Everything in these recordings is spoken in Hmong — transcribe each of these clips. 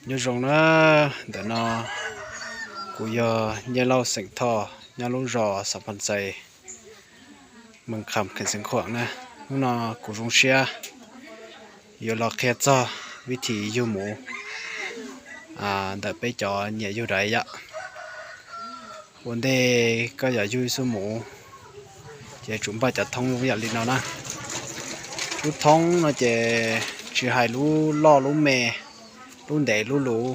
Nyob zoo na, ntawm no kuv yog Nyiaj Lauj xeem Thoj nyob lub zos Xav Phas Xais, Mees Kham, Khees Xeev Khuam na. Hnub no kuv zoo siab yuav los qhia txog vib thim yug muv ntawm peb cov nyiam yug daiv yom. Ua ntej koj yuav yug ib xub muv ces tsum npaj cov thoob zoo yam li no na. Lub thoob no ces tsis hais lub loj lub me, lub ntev lub luv,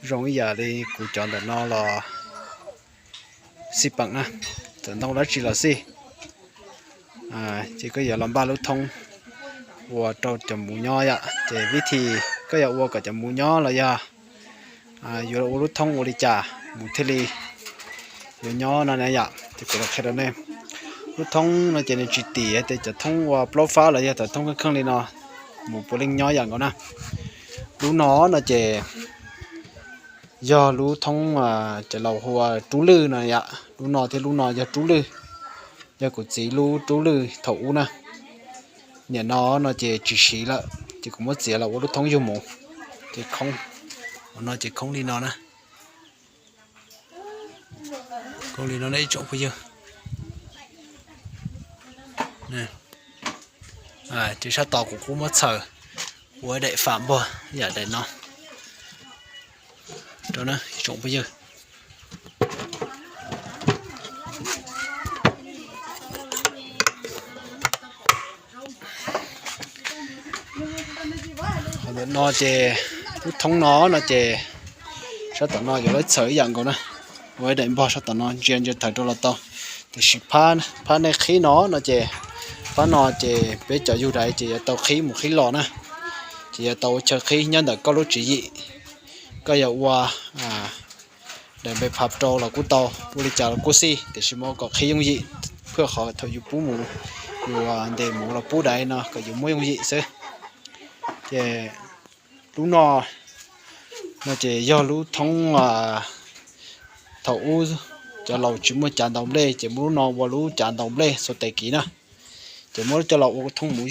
zoo ib yam li kuv cov ntawm no los xij peem na, txawm ntoo dab tsi los xij. Ces koj yuav los npaj lub thoob ua rau cov muv nyob yom. Ces vib thim koj yuav ua kom cov muv nyob los yog yuav ua lub thoob ua li cas muv thiaj li yuav nyob no na yom. Ces kuv los qhia rau nej, lub thoob no ces nws tsis tim hais tias cov thoob ua plaub fab los yog cov thoob kheej kheej li no muv puav leej nyob yam nkaus na. Lub no no ces yog lub thoob cov laus hu ua rub lwj no yom. Lub no thiab lub no yog rub lwj, yog kuv txiv lub rub lwj thaum ub na. Nim no no ces tsis siv lawm ces kuv muab txiav los ua lub thoob yug muv. Ces khoob, no ces khoob li no na. Khoob li no ib tsoom phooj ywg. Ces sab tod kuv kuj muab txhaws ua daim fam npog yam daim no rau ib tsoom phooj ywg. Ntawm no ces lub thoob no no ces sab tom no yuav lawv txhaws ib yam nkaus na, ua ib daim npog sab tom no ntsia ntsia thawv rau los tau. Tiam sis phab nej qhib no no ces, phab no ces peb cov yug daiv ces yuav tau qhib mus qhib los na, ces yuav tau ua chaw qhib nyob ntawm koj lub tswv yim. Koj yuav ua daim npe phab rau los kuj tau, ua li cas los kuj xij, tiam sis mas kom qhib yooj yim, phwj qhov thaum yus pub mus, yus ntes mus los pub daiv no kom yus muab yooj yim xwb. Ces lub no no ces yog lub thoob thaum ub cov laus tsis muaj cav ntaus nplej ces muab lub no ua lub cav ntaus nplej xuas tes kiv na. Ces muab coj los ua thoob muv,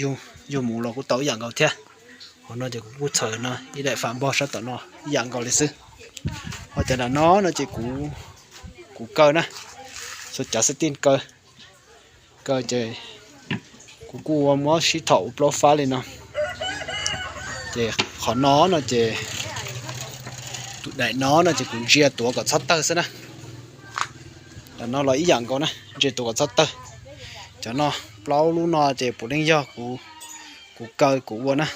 yug muv los kuj tau ib yam nkaus thiab. Qhov no ces kuv kuj txhaws no ib daim fam npog sab tom no ib yam nkaus li xwb. Ho cov nram no no ces kuv kaw na, xuas cav xab tij kaw, kaw ces kuv kuj ua muab sib thaum ua plaub fab li no. Ces qhov no no ces tus daim no no ces kuv ntsia tuav kom txhob tawg xwb na. Daim no los ib yam nkaus na, ntsia tuav kom txhob tawg. Cov no, plaub lub no ces puav leej yog kuv kaw kuv ua na.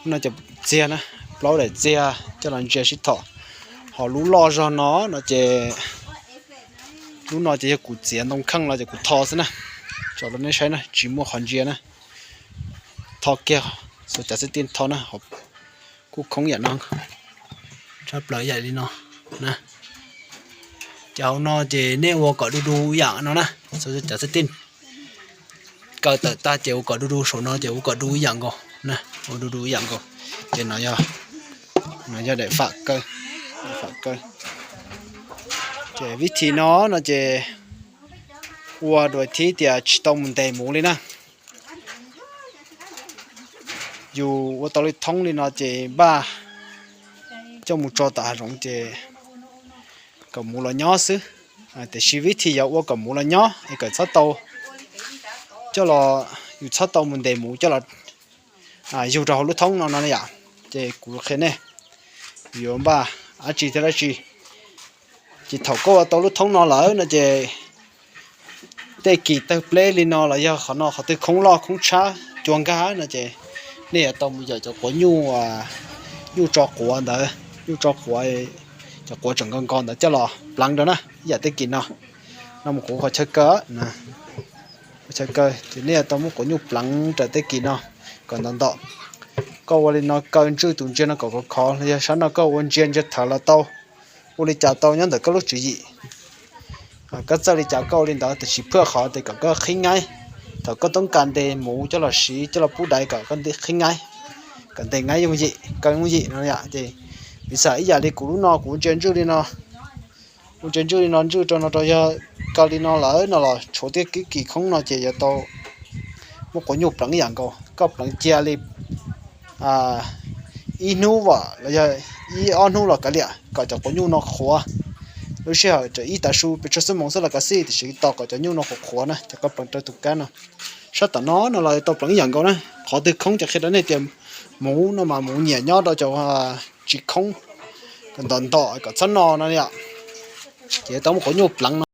Lub no ces txiag na, plaub daim txiag coj los ntsia sib thaum. Ho lub loj zog no no ces, lub no ces yog kuv txiav ntoo kheej los ces kuv tho xwb na. Tso rau nej saib na, tsis muaj qhov ntsia na. Tho kiag, xuas cav xab tij tho na, kuj khoob yam no, tshaj plaws yam li no na. Ces hauv no ces nej ua kom du du yam no na, xuas cav xab tij kaw tawm tag ces ua kom du du, saum no ces ua kom du ib yam nkaus na, ua du du ib yam nkaus. Ces no yog, no yog daim fam kaw, daim fam kaw. Ces vib thim no no ces ua dua thib tias tsis tau mus ntes muv li na. Yus ua tau li thoob li no ces npaj coj mus tso tom hav zoov ces kom muv los nyob xwb. Tiam sis vib thim yog ua kom muv los nyob es kom txhob tau coj los, yus txhob tau mus ntes muv coj los yug rau hauv lub thoob no no yom. Ces kuv qhia nej yuav npaj dab tsi thiab dab tsi. Ces thaum koj ua tau lub thoob no lawm no ces tej kis tawg pleb li no los yog qhov no qhov twg khoob loj khoob tshab cua nkag no ces nej yuav tau mus yawm cov quav nyuj, nyuj tso quav ntawd, nyuj tso quav, cov quav tseem nkos nkos ntawd coj los pleev rau na, ib yam tej kis no. No mus kuv qhov chaw kaw, qhov chaw kaw ces nej yuav tau muab quav nyuj pleev raws tej kis no kom ntau ntau. Koj ua li no kaw ntswj tus ntsia no kom khov khov los yog sab no koj ua ntsia ntsia thawv los tau, ua li cas tau nyob ntawm koj lub tswv yim. Koj txawj li cas koj ua li ntawd, tiam sis phwj qhov tias kom koj qhib ngaib. Thaum koj toob kas ntes muv coj los siv coj los pub daiv kom koj qhib ngaib, kom ntes ngaib yooj yim, kaw yooj yim no yom. Ces piv xam ib yam li kuv lub no kuv ntsia ntswj li no, kuv ntsia ntswj li no ntswj rau no rau yog kaw li no lawm no los tshuav tej kis khoob no ces yuav tau muab quav nyuj pleev ib yam nkaus, koj pleev cia li ib hnub los yog ib ob hnub los kav liam kom cov quav nyuj no qhuav. Lub sij hawm tseem ib tav su pes tsawg xuab moos xwb los kav xij, tiam sis tos kom cov nyuj no qhuav qhuav na, cov koj pleev rau tus kab no. Sab tom no no los tau pleev ib yam nkaus na. Qhov twg khoob ces qhia rau nej tias, muv no mas muv nyiam nyob rau cov tsis khoob, kom ntom ntom kom txhob no no yom. Ces tau muab quav nyuj pleev no.